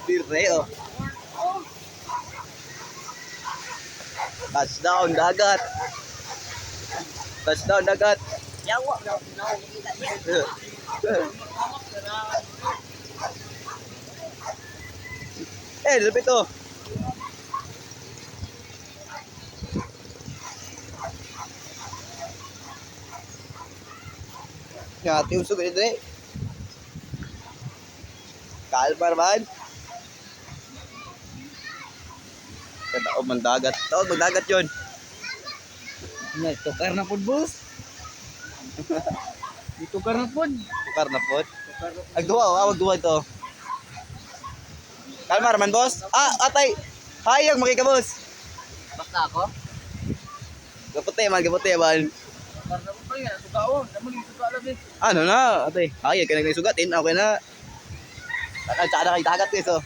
Dire oh. Touchdown dagat. Touchdown dagat. Yawa. Eh, lupit oh. Ngati usog ni dire. Kalmar man. Kataob man dagat. Taob man dagat yun. Tukar na pod, boss. Tukar na pod. Tukar na pod. Ag duwa, oh, awag duwa ito. Kalmar man, boss. Ah, atay. Hayag makika, boss. Basta ako? Gaputi man, gaputi man. Tukar na pod pa yan. Suka oh. Naman yung suka lang eh. Ano na, atay. Hayag ka nagsugatin, okay na. Saka tsaka na kay dagat guys, oh.